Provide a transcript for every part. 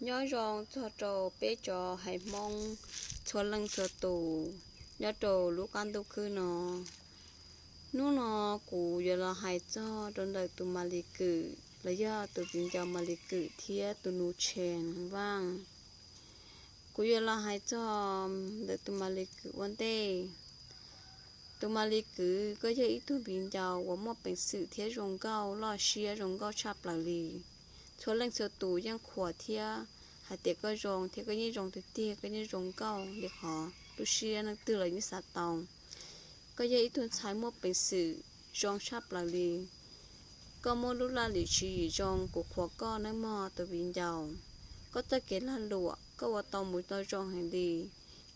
Nyob zoo txog rau peb cov haiv Hmoob txhua leej txhua tus nyob rau lub qab ntuj khwb no. Hnub no kuv yuav los hais txog rau ntawm tus Malis Kwm los yog tus viv ncaus Malis Kwm thiab tus nus Tsheej Vaaj. Kuv yuav los hais txog ntawm tus Malis Kwm ua ntej. Tus Malis Kwm, koj yog ib tug viv ncaus uas muaj peev xwm thiab zoo nkauj, loj siab zoo nkauj tshaj plaws li. Txhua leej txhua tus yeej qhuas thiab hais tias koj zoo thiab koj yeej zoo tiag tiag, koj yeej zoo nkauj li qhov lub siab leej twg los yeej xav tau. Koj yog ib tug ntxhais muaj peev xwm zoo tshaj plaws li. Koj muaj lub laj lim tswv yim zoo, kuv qhuas koj nawb mog tus viv ncaus. Koj txoj kev lag luam koj ua tau mus tau zoo heev li,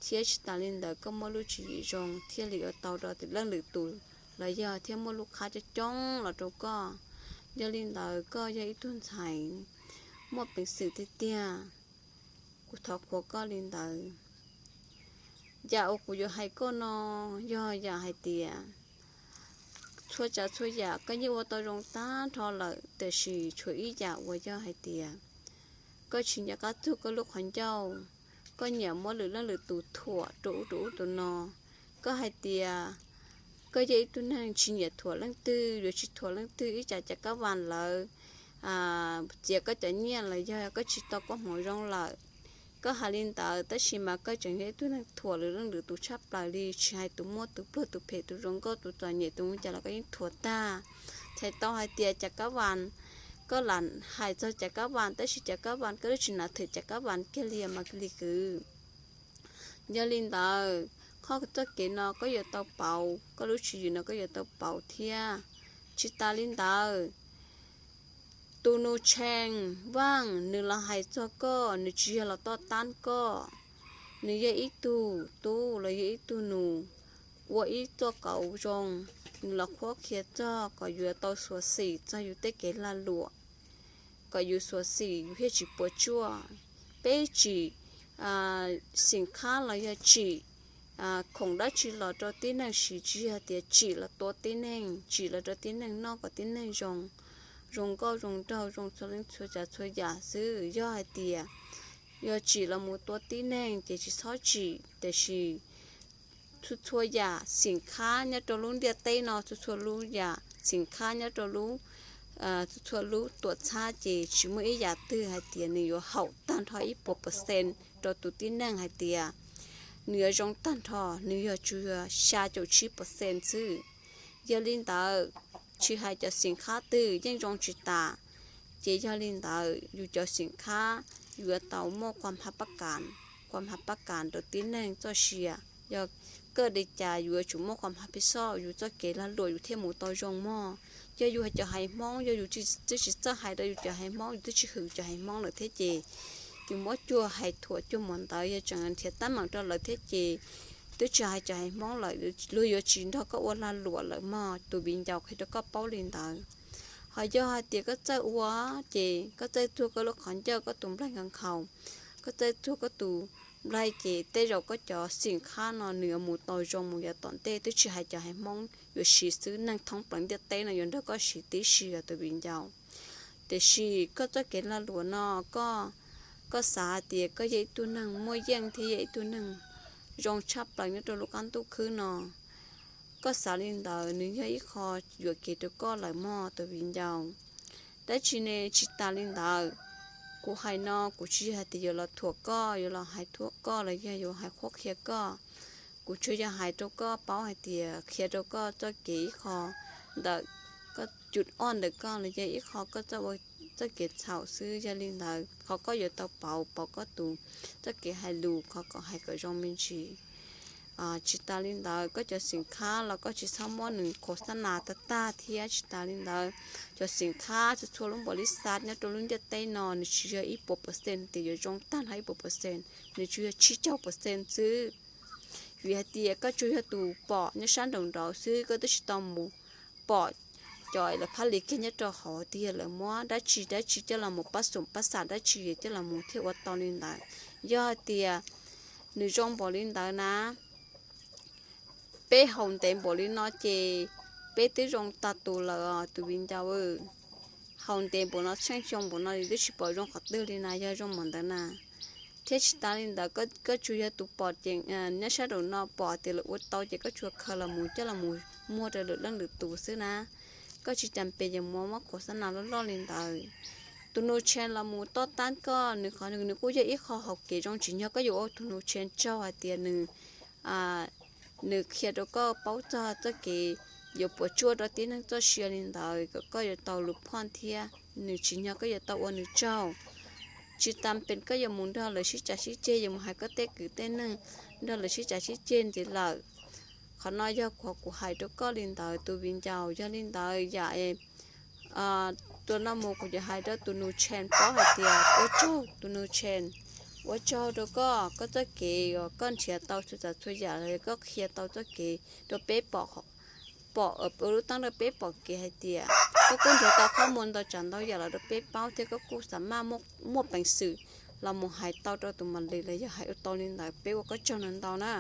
thiab tsis tas li ntawd koj muaj lub tswv yim zoo thiaj li ua tau rau tim leej lwm tus los yog thiab muaj lub qhab coob coob los rau koj. Yog li ntawd koj yog ib tug ntxhais muaj peev xwm tiag tiag, kuv thov qhuas koj li ntawd. Yam uas kuv yuav hais koj no yog yam hais tias txhua tsav txhua yam koj yeej ua tau zoo tag nrho lawm, tiam sis tshuav ib yam uas yog hais tias koj tsis nco qab txug koj lub qhov ncauj, koj nyiam muab lwm leej lwm tus thuam rau ub rau ub rau no. Koj hais tias koj yog ib tug neeg tsis nyiam thuam leej twg, yuav tsis thuam leej twg, ib tsam cas kab vas lawv txiav koj cov nyiaj los yog koj tsis tau koob hmoov zoo lawm. Koj hais li ntawd tab sis mas koj tseem yog ib tug neeg thuam lwm leej lwm tus tshaj plaws li, tsis hais tus muaj tus pluag tus phem, tus zoo nkauj tus txom nyem, tus ua cas los koj yeej thuam tag. Txhais tau hais tias cas kab vas, koj lam hais txog cas kab vas tab sis cas kab vas koj twb tsis nam thwm cas kab vas kiag li mas li kwv. Yog li ntawd, qhov txoj kev no koj yuav tau pauv, koj lub tswv yim no koj yuav tau pauv thiab. Tsis tas li ntawd, tus nus Tsheej Vaaj nws los hais txog koj, nws tsis yog los toj tab koj. Nws yog ib tug tub los yog ib tug nus ua ib txoj kauv zoo, nws los qhuab qhia txog kom yus tau xyuam xim txog yus tej kev lag luam, kom yus xyuam xim yus thiaj tsis puas tsuaj. Peb tsim xim khab los yog tsim khoom dab tsi los rau tib neeg siv, tsis yog tias tsim los tua tib neeg, tsim los rau tib neeg noj kom tib neeg zoo, zoo nkauj zoo nraug zoo txhua leej txhua tsav txhua yam xwb. Yog hais tias yog tsim los mus tua tib neeg ces tsis txhob tsim, tiam sis txhua txhua yam xim khab nyob rau lub ntiaj teb no, txhua txhua lub yam xim khab nyob rau lub, txhua txhua lub tuam txhab ces tsis muaj ib yam twg hais tias nws yuav haum tag nrho ib puas percent rau tus tib neeg hais tias nws yuav zoo tag nrho, nws yog tsuas yog xya caum tsib percent xwb. Yog li ntawd, tsis hais cov xim khab twg yeej zoo tsis tas. Ces yog li ntawd yus cov xim khab yuav tau muaj kua phab pab kas, kua phab pab kas rau tib neeg txoj sia. Yog kawg li cas yus yuav tsum muaj kua phab pib soj yus txoj kev lag luam yus thiaj mus tau zoo mog. Yog yus hais cov haiv Hmoob, yog yus twb tsis txawj hais rau yus cov haiv Hmoob, yus twb tsis hwm cov haiv Hmoob lawm thiab ces yus muab cuag hais thuam cuag mus ntawd yog tseem nrhiav teeb meem rau lawv thiab ces twb tsis hais cov haiv Hmoob lawm, luag yuav tsis nrog koj ua lag luam lawm mog, tus viv ncaus qhia rau koj paub li ntawd. Ho yog hais tias koj txawj ua ces koj txawj txuag koj lub qhov ncauj, koj tus nplaig nkhaus nkhaus, koj txawj txuag koj tus nplaig ces tej zaum koj cov xim khab no nws yuav mus tau zoo mus yav tom ntej, twb tsis hais cov haiv Hmoob yuav siv xwb, neeg thoob plaws ntiaj teb no yuav nrog koj siv tib si os tus viv ncaus. Tiam sis koj txoj kev lag luam no, koj, koj xav hais tias koj yog ib tug neeg muaj yeej thiab yog ib tug neeg zoo tshaj plaws nyob rau lub qab ntuj khwb no. Koj xav li ntawd nws yog ib qho yuam kev rau koj lawm mog tus viv ncaus. Dab tsi ne, tsis tas li ntawd, kuv hais no kuv tsis yog hais tias yuav los thuam koj, yuav los hais thuam koj los yog yuav hais qhuab qhia koj. Kuv tsuas yog hais rau koj paub hais tias qhia rau koj txoj kev ib qho ntawm koj cus oj ntawm koj los yog ib qho koj txoj kev txhaum xwb. Yog li ntawd qhov koj yuav tau pauv, pauv koj tus txoj kev hais lus qhov kom hais kom zoo me ntsis. Tsis tas li ntawd koj cov xim khab los koj tsis txhob muab nws qhuas xab nas tag tag thiab. Tsis tas li ntawd, cov xim khab txhua txhua lub npaum li xav nyob rau lub ntiaj teb no nws tsis yog ib puas percent tias yuav zoo tag nrho ib puas percent, nws tsuas yog tsib caug percent xwb. Vim hais tias koj tsuas yog tus pom nyob sab nraum nraud xwb, koj twb tsis tau mus pom cov lawv phab li kiag nyob rau hauv tias lawv muab dab tsi dab tsi coj los mus pab xoom pab xam dab tsi coj los mus thiaj ua tau li ntawd. Yog hais tias nws zoo npaum li ntawd na, peb haus ntev npaum li no ces peb twb zoo tag tus lawm os tus viv ncaus. haus ntev npaum no, tsheej xyoo npaum no twb tsis pom zoo qhov twg li na, yog zoo npaum ntawd na. Thiab tsis tas li ntawd, koj tsuas yog tus pom ces nyob sab nraum no pom tias lawv ua tau ces koj tsuas khaws los mus coj los mus muag rau lwm leej lwm tus xwb na. Koj tsis tas pes yuav muab muab khuam xab nas loj loj li ntawd. Tus Nus Tshee los mus toj tab koj, nws qhov nws kuj yog ib qho hauv kev zoo tsim nyog koj yuav ua tus Nus Tshee tsaug hais tias nws nws qhia rau koj paub txog txoj kev yuav puas tsuaj rau tib neeg txoj sia li ntawd kom koj yuav tau lus phoj thiab nws tsim nyog koj yuav tau ua nws tsaug. Tsis tas pes koj yuav mus nrog lawv sib cav sib ceg, yuav mus hais koj tej kwv tej neeg nrog lawv sib cav sib ceg ntxiv lawm. Qhov no yog qhov kuv hais rau koj li ntawd tus viv ncaus. Yog li ntawd yam tus no mus kuv yuav hais rau tus Nus Tshee paub hais tias ua tsaug tus Nus Tshee, ua tsaug rau koj, koj txoj kev uas koj nrhiav tau txhua tsav txhua yam los yog koj qhia tau txoj kev rau peb pom, pom ua lub teeb rau peb pom kev hais tias koj kuj nrhiav tau qhov muag ntau tsav ntau yam los rau peb paub thiab koj kuj xav maj muaj peev xwm los mus hais tau rau tus Malis los yog hais ua tau li ntawd, peb ua koj tsaug ntau ntau na.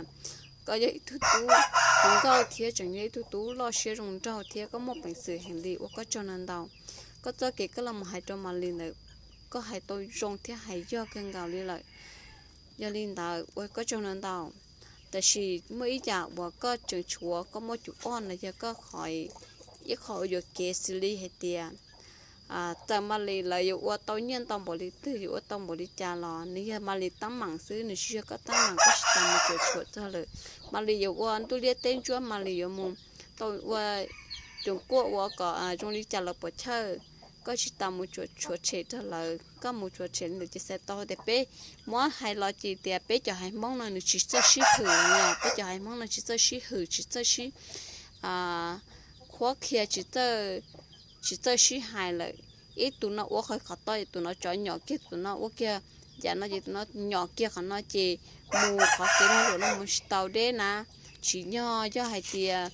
Koj yog ib tug tub hluas nkauj thiab tseem yog ib tug tub loj siab zoo nraug thiab koj muaj peev xwm heev li, ua koj tsaug ntau ntau. Koj txoj kev koj los mus hais rau Malis ntawd, koj hais tau zoo thiab hais yog kawg nkaus li lawm. Yog li ntawd ua koj tsaug ntau ntau. Tab sis muaj ib yam uas koj tseem tshuav koj muaj cus ob no yog koj qhov, ib qho uas yuam kev xws li hais tias txawm Malis lawv yuav ua tau nyiaj ntau npaum li twg, yuav ua tau npaum li cas los nws yog Malis teeb meem xwb, nws tsis yog koj teeb meem, koj tsis tas mus cuam tshuam txog lawm. Malis yuav ua ntuj liab teb ntsuab, Malis yuav mus tau ua, tus kuaj ua kom zoo li cas los puas chawj, koj tsis tas mus cuam tshuam tshem rau lawv. Koj mus cuam tshem li ntawd ces xav tau tias peb muab hais los ces tias peb cov haiv Hmoob no nws tsis txawj sib hwm li os, peb cov haiv Hmoob no tsis txawj sib hwm, tsis txawj sib qhuab qhia, tsis txawj sib hais lawm. Ib tus no ua qhov, qhov tod, tus no tso nyom kiag, tus no ua kiag yam no ces tus no nyom kiag qhov no ces mus qhov kev lag luam no mus tsis tau deb na. Tsim nyog yog hais tias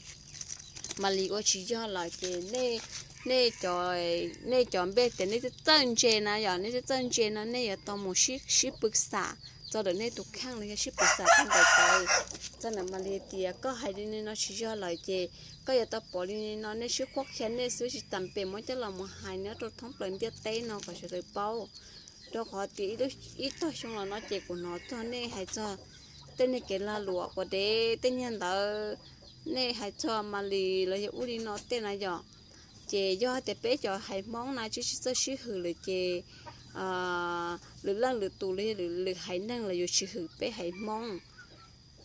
Malis ua tsis yog lawm ces nej, nej cov npe tias nej txawj ntse na, yog nej txawj ntse no nej yuav tau mus sib pw xam txog ntawm nej tus kheej los yog sib pw xam txog ntawm tawv, txog ntawm Malis tias koj hais li no tsis yog lawm ces koj yuav tau pom li no, nej sib qhuab qhia nej xwb, tsis tas pem muab coj los mus hais nyob rau thoob plaws ntiaj teb no kom sawv daws paub. Rau qhov tias ib tog xyoo los no ces kuv hnov txog nej hais txog tej neeg kev lag luam quas dev tej niag ntawd, nej hais txog Malis los yog ua li no tej na yom. Ces yog tias peb cov haiv Hmoob na tsis txawj sib hwm lawm ces lwm leej lwm tus los yog lwm haiv neeg los yuav tsis hwm peb haiv Hmoob.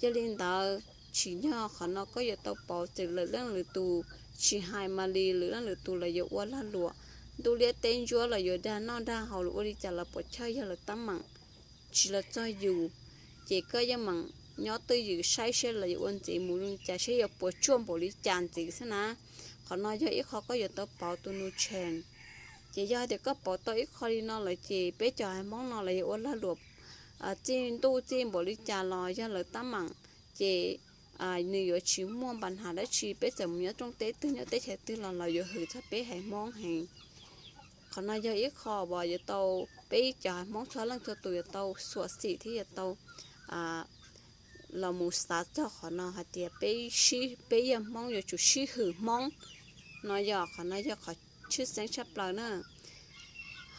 Yog li ntawd, tsim nyog qhov no koj yuav tau pauv txim lwm leej lwm tus, tsis hais Malis, lwm leej lwm tus los yuav ua lag luam ntuj liab teb ntsuab los yuav dag noj dag haus los ua li cas los puas chawj, yog lawv teeb meem tsis los txog yus, ces koj yeej meem nyob twj ywm saib seb lawv yuav ua ntxiv mus zoo li cas, seb yuav puas tsuaj npaum li cas ntxiv xwb na. Qhov no yog ib qho koj yuav tau pauv tus Nus Tshee. Ces yog tias koj pauv tau ib qho li no lawm ces peb cov haiv Hmoob no los yuav ua lag luam txij ntuj txij npaum li cas los yog lawv teeb meem, ces nws yuav tsis muaj npa nham dab tsi, peb txawm mus nyob rooj teb twg nyob teb chaws twg los lawv yuav hwm txog peb haiv Hmoob heev. Qhov no yog ib qho uas yuav tau peb cov haiv Hmoob txhua leej txhua tus yuav tau xyuam xim thiab yuav tau los mus xav txog qhov no hais tias peb, peb yog Hmoob yuav tsum sib hwm Hmoob no, yog qhov no yog qhov tshwj xeeb tshaj plaws na.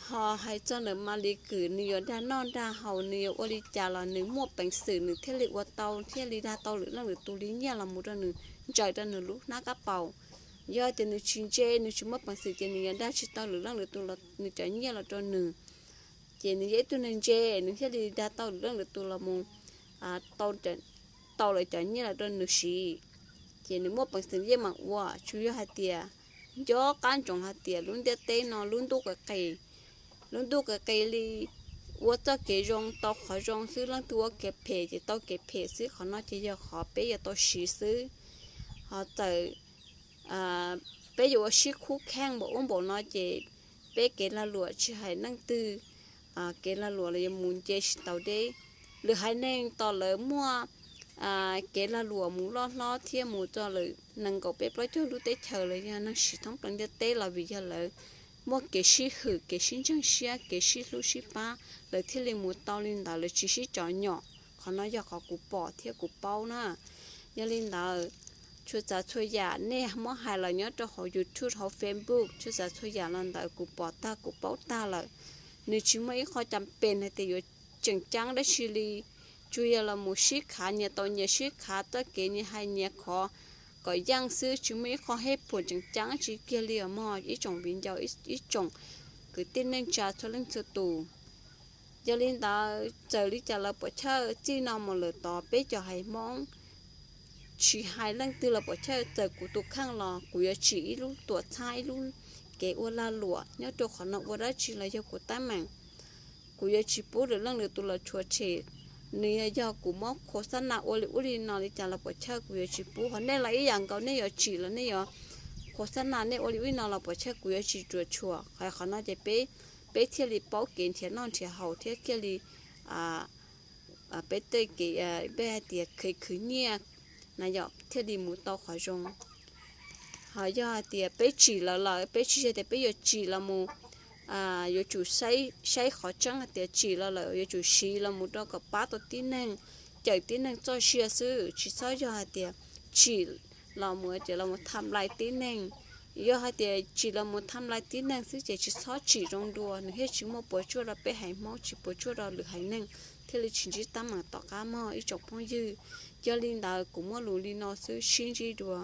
Ho hais txog ntawm Malis Kwm, nws yuav dag noj dag haus, nws yuav ua li cas los nws muaj peev xwm nws thiaj li ua tau, thiaj li dag tau lwm leej lwm tus li nyiaj los mus rau nws, ntsaws rau nws lub hnab kab paus. Yog tias nws tsis ntse, nws tsis muaj peev xwm ces nws yuav dag tsis tau lwm leej lwm tus los nws cov nyiaj los rau nws. Ces nws yog ib tug neeg ntse, nws thiaj li dag tau lwm leej lwm tus los mus tau lawv cov nyiaj los rau nws siv. Ces nws muaj peev xwm yeej meem ua, tsuas yog hais tias nco qab ntsoov hais tias lub ntiaj teb no lub ntuj qis qis, lub ntuj qis qis li, ua txoj kev zoo tau qhov zoo xwb, leej twg ua kev phem ces tau kev phem xwb. Qhov no ces yog qhov peb yuav tau siv xwb. Ho txawm peb yuav ua sib khub kheej npaum ub npaum no ces peb kev lag luam tsis hais leej twg kev lag luam los yuav mus nce tsis tau deb. Lwm haiv neeg tos lawv muaj kev lag luam mus loj hlob thiab mus txog lawm nees nkaum peb plaub caug lub teb chaws los yog neeg siv thoob plaws ntiaj teb los vim yog lawv muaj kev sib hwm, kev sib ntseeg siab, kev sib hlub sib pab, lawv thiaj li mus tau li ntawd, lawv tsis sib tsom nyom. Qhov no yog qhov kuv pom thiab kuv paub na. Yog li ntawd, txhua tsav txhua yam nej muab hais los nyob rau hauv YouTube hauv Facebook, txhua tsav txhua yam los ntawd kuv pom tag kuv paub tag lawm. Nws tsis muaj ib qho cam pes hais tias yuav tseem ceeb dab tsi li. Tsuas yog los mus sib khav, nyias tau nyias sib khav, txoj kev nyias hais nyias khov kom yeej xwb, tsis muaj ib qho hej phuam tseem ceeb tsis kiag li os mog ib tsoom viv ncaus, ib tsoom kwv tij neej tsa txhua leej txhua tus. Yog li ntawd txawm li cas los Puam Chawj, txij no mus lawm tod peb cov haiv Hmoob tsis hais leej twg los Puam Chawj, txawm kuv tus kheej los kuv yuav tsim ib lub tuam txhab, ib lub kev ua lag luam nyob rau qhov no ua dab tsi los yog kuv teeb meem. Kuv yuav tsis pub lwm leej lwm tus los tshuam tshem. Nws yog kuv muab qhuas xab nas ua li ub li no li cas los Puam Chawj, kuv yuav tsis pub. Ho nej los ib yam nkaus, nej yuav tsim los nej yuav qhuas xab nas nej ua li ub li no los Puam Chawj, kuv yuav tsis ruam tshuam. Qhov, qhov no ces peb, peb thiaj li paub kev nrhiav noj nrhiav haus thiab thiaj li peb tej kev, peb hais tias kev khwv nyiaj na yom, thiaj li mus tau qhov zoo. Ho yog hais tias peb tsim los lawm, peb tsis yog tias peb yuav tsim los mus, yuav tsum saib qhov tseeb hais tias tsim los lawm yuav tsum siv los mus rau kom pab tau tib neeg, cawm tib neeg txoj sia xwb, tsis txhob yog hais tias tsim los mus ces los mus tham lais tib neeg. Yog hais tias tsim los mus tham lais tib neeg xwb ces tsis txhob tsim zoo dua, nws thiaj tsis muaj puas tsuaj rau peb haiv Hmoob, tsis puas tsuaj rau lwm haiv neeg, thiaj li tsis ntsib teeb meem tom qab mog ib tsoom phooj ywg. Yog li ntawd kuv muaj lus li no xwb, sib ntsib dua.